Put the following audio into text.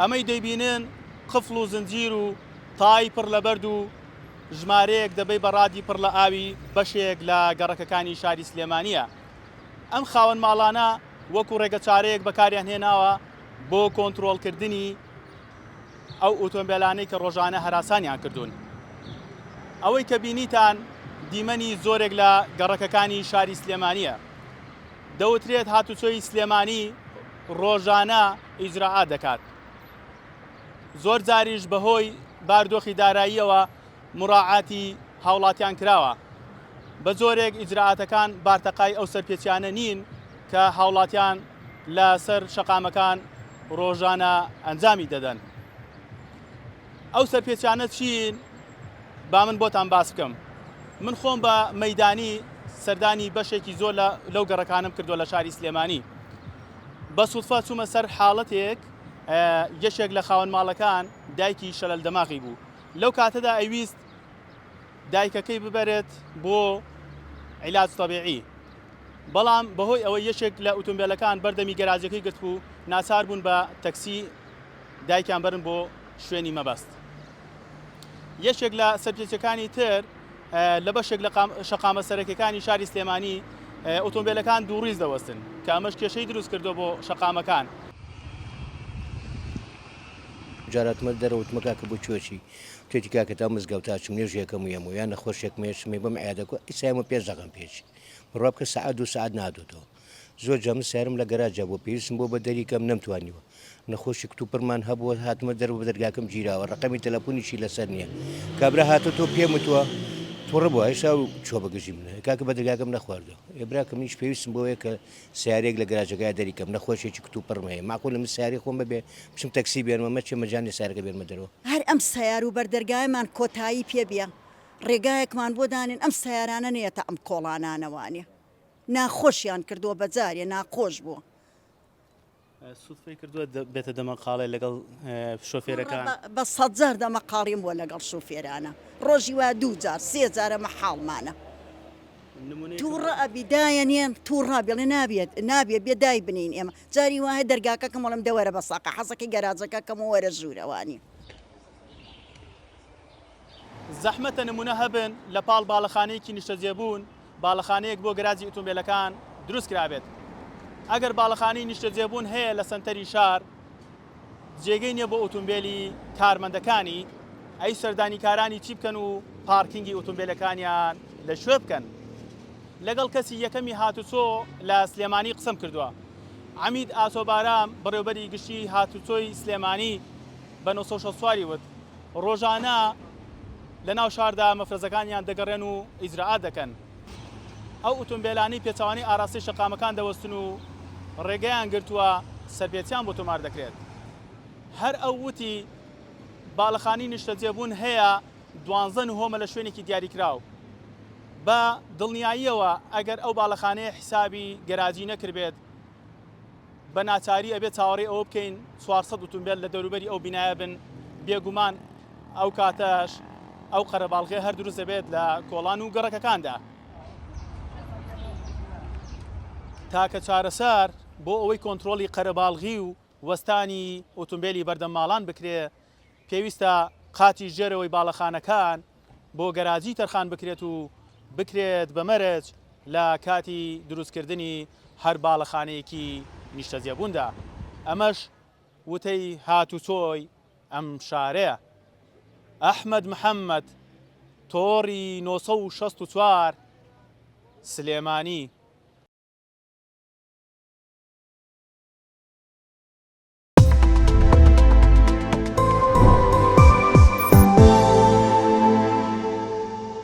ئەمەی دەیبینن قفڵ و زنجیر و تای پڕ لە بەرد و ژمارەیەک دەبەی بەڕادی پڕ لە ئاوی بەشێک لە گەڕەکەکانی شاری سلێمانییە. ئەم خاوەن ماڵانە وەکو ڕێگەچارەیەک بەکاریان هێناوە بۆ کۆنترۆڵکردنی ئەو ئۆتۆمبێلانەی کە ڕۆژانە هەراسانیان کردوون. ئەوەی کە بینیتان دیمەنی زۆرێک لە گەڕەکەکانی شاری سلێمانییە. دەوترێت هاتوچۆی سلێمانی ڕۆژانە ئیجرائات دەکات. زۆر جاریش بەهۆی باردۆخی داراییەوە موراعاتی هاوڵاتیان کراوە. بە جۆرێک ئیجرائاتەکان بارتەقای ئەو سەرپێچیانە نین کە هاوڵاتیان لە سەر شەقامەکان ڕۆژانە ئەنجامی دەدەن. ئەو سەرپێچیانە چین با من بۆتان باس بکەم. من خۆم بە مەیدانی سەردانی بەشێکی زۆر لە لەو گەڕەکانەم کردووە لە شاری سلێمانی. بە سودفە چوومە سەر حاڵەتێک یەکێک لە خاوەن ماڵەکان دایکی شەلەل دەماغی بوو. لەو کاتەدا ئەیویست دایکەکەی ببەرێت بۆ عیلاج تەبیعی بەڵام بەهۆی ئەوەی یەکێک لە ئوتومبێلەکان بەردەمی گەراجەکەی گرتبوو ناچار بوون بە تەکسی دایکیان بەرن بۆ شوێنی مەبەست. یەکێک لە سەرپێچیەکانی تر لە بەشێک لە شەقامە سەرەکیەکانی شاری سلێمانی ئۆتۆمبیلەکان دووڕیز دەوەستن کە ئەمەش کێشەی دروست کردووە بۆ شەقامەکان. جار هاتمە دەرەوە وتمە کاکە بۆ کوێ چی؟ وتێتی کاکە تا مزگەوت ئەچم نوێژێکەم و یەمەوە یان نەخۆشێکم هەیە چمێ بەم عیادە کو ئیسایمە پێش دەقەم پێچی بڕوا بکە سەعات دوو سەعات نەهاتۆتەوە زۆر جار من سەیارم لە گەراجا بووە پێویستم بووە بە دەری کەم نەمتوانیوە نەخۆشی کتوپڕمان هەبووە هاتمە دەرەوە بە دەرگاکەم گیراوە ڕەقەمی تەلەفۆنیشی لەسەر نییە کابرا هاتۆتەوە پێم وتووە توڕە بووە هێشتا چووە بە گژی من کاکە بە دەرگاکەم نەخواردووە ئێ براکەم منیش پێویستم بۆیە کە سەیارەیەک لە گەراجەکەیا دەری کەم نەخۆشێکی کتوپڕم هەیە مەعقولە من سەیارەی خۆم بەبێ بچم تەکسی بێنمە مەچێ مەجال نیە سەیارەکە بێنمە دەرەوە. هەر ئەم سەیار و بەردەرگایەمان کۆتایی پێ بێ ڕێگایەکمان بۆ دانێن ئەم سەیارانە نەیەتە ئەم کۆڵانانەوانێ ناخۆشیان کردووە بەجارێ ناخۆش بووە. سودفەی کردووە بێتە دەمەقاڵێ لەگەڵ شۆفێرەکان؟ بە سەدجار دەمەقاڵیم بووە لەگەڵ شوفێرانە ڕۆژی وایە دوو جار سێ جارە مەحاڵمانە تووڕە ئەبی دایەنێن تووڕە بێڵێ نابێت نابێ بێ دای بنین ئێمە جاری وایە دەرگاکەکەم وەڵم دەوەرە بە ساقە حەزەکەی گەراجەکە کەم و وەرە ژوورەوانی. زەحمەتە نمونە هەبن لە پاڵ باڵەخانەیەکی نیشتەجێبوون باڵەخانەیەک بۆ گەراجی ئوتومبێلەکان دروست کرابێت. ئەگەر باڵەخانەی نیشتەجێبوون هەیە لە سەنتەری شار جێگەی نیە بۆ ئوتومبێلی کارمەندەکانی، ئەی سەردانیکارانی چی بکەن و پارکینگی ئوتومبێلەکانیان لە کوێ بکەن؟ لەگەڵ کەسی یەکەمی هاتوچۆ لە سلێمانی قسەم کردووە. عەمید ئاسۆ بارام، بەڕێوبەری گشتیی هاتوچۆی سلێمانی بە 964 ی وت، ڕۆژانە لە ناو شاردا مەفرەزەکانیان دەگەڕێن و ئیجرائات دەکەن. ئەو ئوتومبێلانەی پێچەوانەی ئاراستەی شەقامەکان دەوەستن و ڕێگەیان گرتووە، سەرپێچیان بۆ تۆمار دەکرێت. هەر ئەو وتی، باڵەخانەی نیشتەجێبوون هەیە دوانزە نهۆمە لە شوێنێکی دیاریکراو. بە دڵنیاییەوە ئەگەر ئەو باڵەخانەیە حیسابی گەراجی نەکربێت، بە ناچاری ئەبێت چاوەڕێی ئەوە بکەین 400 ئوتومبێل لە دەوروبەری ئەو بینایە بن، بێگومان ئەو کاتەش ئەو قەرەباڵغیە هەر دروست دەبێت لە کۆڵان و گەڕەکەکاندا. تاکە چارەسەر بۆ ئەوەی کۆنترۆڵی قەرەباڵغی و وەستانی ئوتومبێلی بەردەم ماڵان بکرێ، پێویستە قاتی ژێرەوەی باڵەخانەکان بۆ گەراجی تەرخان بکرێت و بکرێت بە مەرج لە کاتی دروستکردنی هەر باڵەخانەیەکی نیشتەجێبووندا. ئەمەش وتەی هاتوچۆی ئەم شارەیە. ئەحمەد محەمەد، تۆڕی 964، سلێمانی.